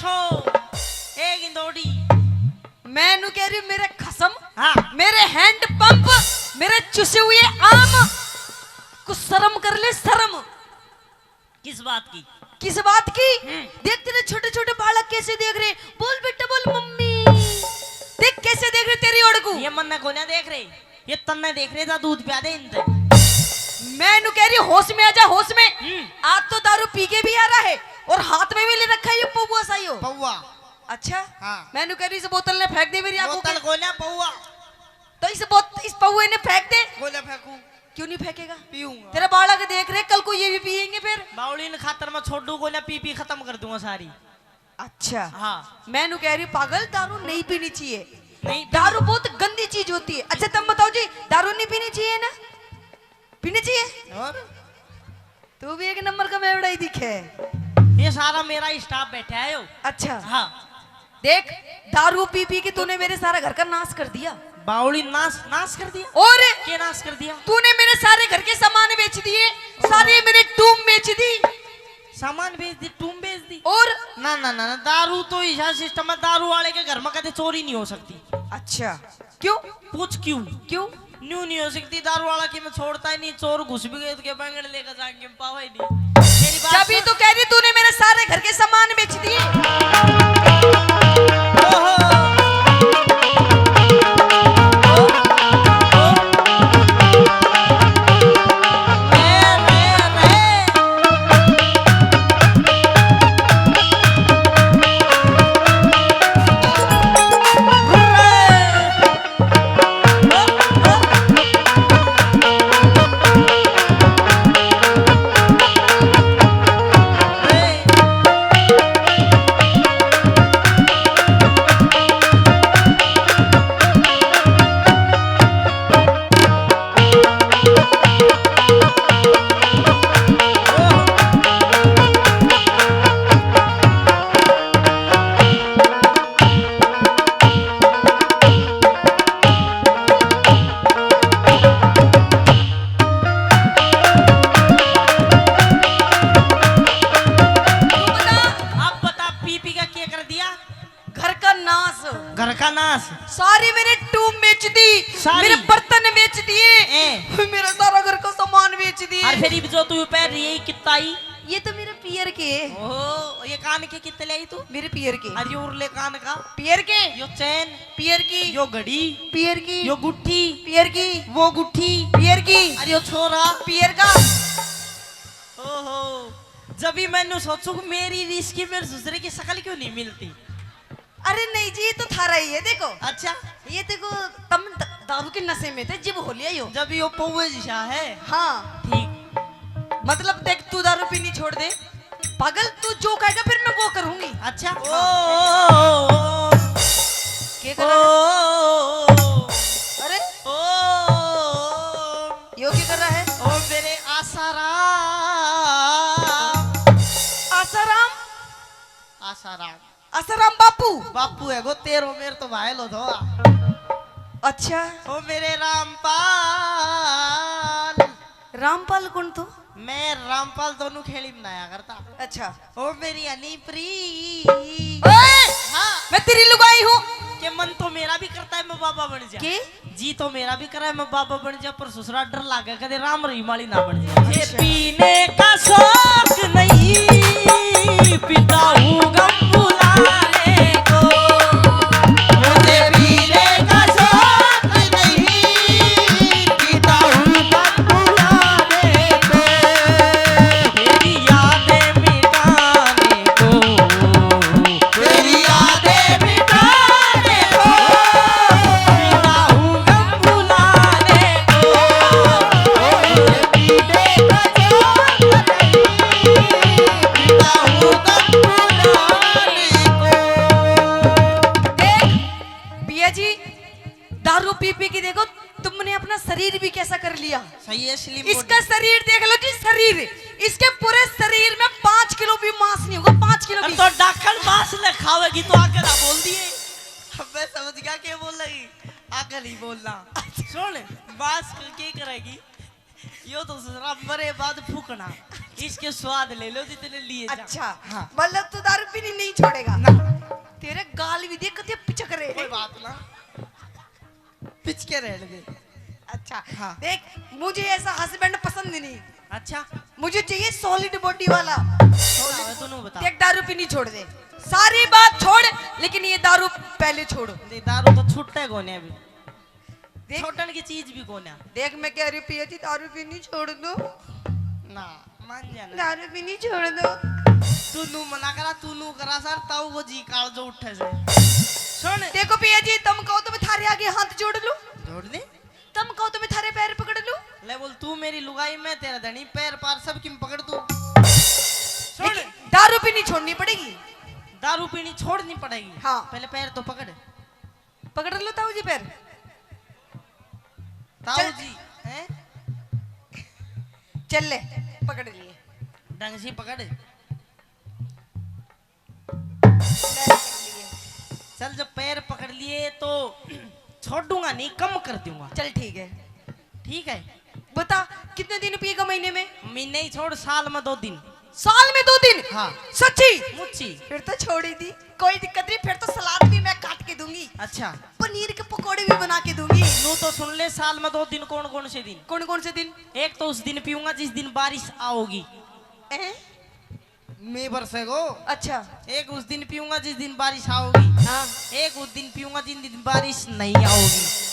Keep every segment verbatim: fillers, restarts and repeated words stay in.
ठो, एक इंदौड़ी। मैं नू कह रही हूँ, मेरे खसम, हाँ। मेरे हैंड पंप, मेरे चुसे हुए आम, कुछ शर्म कर ले, शर्म। किस बात की? किस बात की? हम्म। देख, तेरे छोटे छोटे बालक कैसे देख रहे। बोल बेटा, बोल मम्मी। देख कैसे देख रहे तेरी ओर को। ये मन्ने कोन्या देख रहे, ये तन्ने देख रहे, जा दूध प्या दे इनते। मैं नू कह रही, होश में आ जा, होश में। हम्म। आज तो दारू पी के भी आ रहा है और हाथ में भी ले रखा है ये पौवा सा यो। पौवा। अच्छा। हाँ। मैं नू कह रही, इस बोतल ने फेंक दे मेरी आंखों बोतल के। कोन्या, पौवा। तो इस बोत-, इस पौवे ने फेंक दे। कोन्या फेंकू। क्यों नहीं फेंकेगा? पीऊंगा। तेरा बालक देख रहे, कल को ये भी पियेंगे फिर। बावली ने खातर मैं छोड़ू कोन्या, पी पी खत्म कर दूंगा सारी। अच्छा। हाँ। मैं नू कह रही, पागल, दारू नहीं पीनी चाहिए। नहीं पीनी। दारू बहुत गंदी चीज होती है। अच्छा, तुम बताओ जी, दारू नहीं पीनी चाहिए ना? पीनी चाहिए? और? तू भी एक नंबर का बेवड़ा ही दिखे। ये सारा मेरा स्टाफ बैठा है यो। अच्छा। हाँ। देख, दारू पी पी के तूने मेरे सारा घर का नाश कर दिया। बावली, नाश, नाश कर दिया? और? के नाश कर दिया? तूने मेरे सारे घर के सामान बेच दिए, सारे मेरे टूम बेच दी। सामान बेच दी, टूम बेच दी? और? ना, ना, ना, ना, दारू तो ऐसा सिस्टम है, दारू वाले के घर में कदे चोरी नहीं हो सकती। अच्छा, क्यों? पूछ क्यों? क्यों? न्यू नहीं हो सकती, दारू वाला की मैं छोड़ता ही नहीं, चोर घुस भी गए तो क्या बैंगन लेकर जाएंगे, पावा ही नहीं। मेरी बात जब ही सुन। तो कह रही, तूने मेरे सारे घर के सामान बेच दिए। ओहो। तू बता, अब बता, पी पी का क्या कर दिया? घर का नाश। घर का नाश। सारी मेरे टूम बेच दी, सारी? मेरे बर्तन बेच दिए, ए। मेरा सारा घर का सामान बेच दिए। और फिर इब जो तू पहन रही है, ये कितना आई? ये तो मेरे पियर के। ओहो, ये कान के कितने ले आई तू? मेरे पियर के। और ये उरले कान का? पियर के। यो चैन? पियर की। यो घड़ी? पियर की। यो गुट्ठी? पियर की। वो गुट्ठी? पियर की। और यो छोरा? पियर का। ओहो, जब भी मैंने सोचू कि मेरी रीस की मेरे दूसरे की शक्ल क्यों नहीं मिलती? अरे नहीं जी, ये तो थारा ही है, देखो। अच्छा। ये देखो, तम द-, दारू के नशे में थे, जिब हो लिया यो। जब यो पौवे जिसा है। हाँ। ठीक। मतलब देख, तू दारू पीनी छोड़ दे, पागल, तू जो कहेगा फिर मैं वो करूंगी। अच्छा। ओ, हाँ। ओ, ओ, ओ। क्या कर रहा है? ओ, ओ, ओ। अरे? ओ, ओ, ओ। यो क्या कर रहा है? ओ मेरे आसाराम। आसाराम? आसाराम। आसाराम बापू? बापू है वो, तेरो मेरे तो भाई लो दो। अच्छा। ओ मेरे रामपाल। रामपाल कौन तू? मैं रामपाल दोनों खेली बनाया करता। अच्छा। ओ मेरी हनीप्री। ओए! हाँ। मैं तेरी लुगाई हूँ। के मन तो मेरा भी करता है मैं बाबा बन जा। के? जी तो मेरा भी करे मैं बाबा बन जा, पर ससुरा डर लागे कदे राम रहीम वाली ना बन जा। ये अच्छा। पीने का शौक नहीं, पीता हूँ गम भुलाने को। मुझे पीने का शौक नहीं, पीता हूँ गम भुलाने को। तेरी यादें मिटाने को। तेरी यादें मिटाने को। पीता हूँ गम भुलाने को। पीने का शौक नहीं, पीता हूँ गम भुलाने को। देख, पिया जी, दारू पी पी के देखो, तुमने अपना शरीर भी कैसा कर लिया। सही है, slim इसका body। शरीर देख लो जी, शरीर। इसके पूरे शरीर में पाँच किलो भी मांस नहीं होगा, पाँच किलो अरे भी। तो डाकण मांस ले खावेगी तो आगे ना बोल दिए। अब मैं समझ गया क्या बोल रही, आगे नहीं बोलना। सुन, मांस के करेगी, यो तो ससुरा मरे बाद फूकना। इसके स्वाद ले लो जितने लिए जा। अच्छा, हाँ। मतलब तू दारू पीनी नहीं छोड़ेगा? ना। तेरे गाल भी देख, कते पिचक रहे कोई हैं। बात ना, पिचके रहने दे। अच्छा, हाँ। देख, मुझे ऐसा हस्बैंड पसंद नहीं। अच्छा, मुझे चाहिए सॉलिड बॉडी वाला। बताओ, तू नू बता। देख, दारू पीनी छोड़ दे, सारी बात छोड़, लेकिन ये दारू पहले छोड़। दे, दारू तो छुट्टे कोने अभी, देख, छोड़न की चीज भी कोने। देख, मैं कह रही हूँ, पिया जी, दारू पीनी छोड़ दो। ना, मान जाना। दारू पीनी छोड़ दो। तू नू मना करा, तू नू करा सर, ताऊ को जी काल जो उठे से। सुन, देखो पिया जी, तुम कहो तो मैं थारे आगे हाथ जोड़ लूं, जोड़ दे। तुम कहो तो मैं थारे पैर पकड़ लूं। ले बोल, तू मेरी लुगाई, मैं तेरा धनी, पैर पार सब किम पकड़ तू। लेकिन दारू पीनी छोड़नी पड़ेगी। दारू पीनी छोड़नी पड़ेगी। हाँ। पहले पैर तो पकड़। पकड़ लो ताऊ जी पैर। ताऊ चल। जी हैं? चल ले, पकड़ लिए। ढंग से पकड़। पैर पकड़ लिए। चल, जब पैर पकड़ लिए तो छोड़ूंगा नहीं, कम कर दूंगा। चल ठीक है। ठीक है। बता, कितने दिन पिएगा महीने में? महीने ही छोड़, साल में दो दिन। साल में दो दिन? हाँ। सच्ची? मुच्ची। फिर तो छोड़ ही दी, कोई दिक्कत नहीं। फिर तो सलाद भी मैं काट के दूंगी, अच्छा, पनीर के पकौड़े भी बना के दूंगी। नू तो सुन ले, साल में दो दिन। कौन कौन से दिन? कौन कौन से दिन? एक तो उस दिन पीऊंगा जिस दिन बारिश आओगी। हैं? मैं बरसेगो। अच्छा। एक उस दिन पीऊंगा जिस दिन बारिश आओगी। हाँ। एक उस दिन पीऊंगा जिस दिन बारिश नहीं आओगी।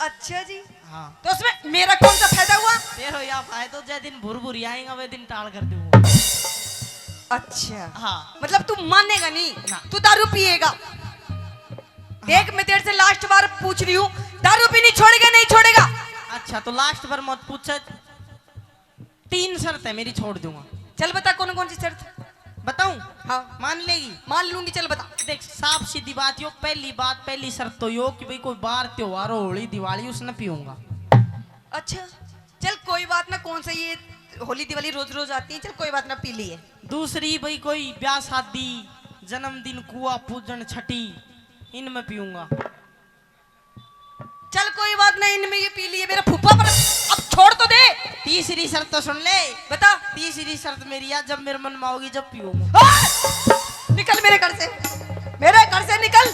अच्छा जी, हाँ। तो उसमें मेरा कौन सा फायदा हुआ? तेरो या फायदा, जै दिन भुरभुरी आएगा वे दिन टाल कर दूंगा। अच्छा, हाँ। मतलब तू मानेगा नहीं, ना। तू दारू पिएगा। देख, मैं तेरे से लास्ट बार पूछ रही हूँ, दारू पीनी छोड़ेगा नहीं छोड़ेगा? अच्छा, तो लास्ट बार मत पूछे, तीन शर्त है मेरी, छोड़ दूंगा। चल बता, कौन कौन सी शर्त? बताऊं? हाँ, मान लेगी? मान लूंगी, चल बता। देख, साफ सीधी बात यो, पहली बात, पहली शर्त तो यो कि भाई कोई बार त्योहार हो, होली दिवाली, उसने पीऊंगा। अच्छा, चल कोई बात ना, कौन सा ये होली दिवाली रोज रोज आती है, चल कोई बात ना, पी लिए। दूसरी भाई कोई ब्याह शादी, जन्मदिन, कुआ पूजन, छठी, इनमें पीऊंगा। चल कोई बात ना, इनमें ये पी लिए, मेरा फूफा, पर अब छोड़ तो दे। तीसरी शर्त तो सुन ले। बता। तीसरी शर्त मेरी है, जब मेरे मन में आओगी जब पीऊंगा। आ! निकल मेरे घर से, मेरे घर से निकल।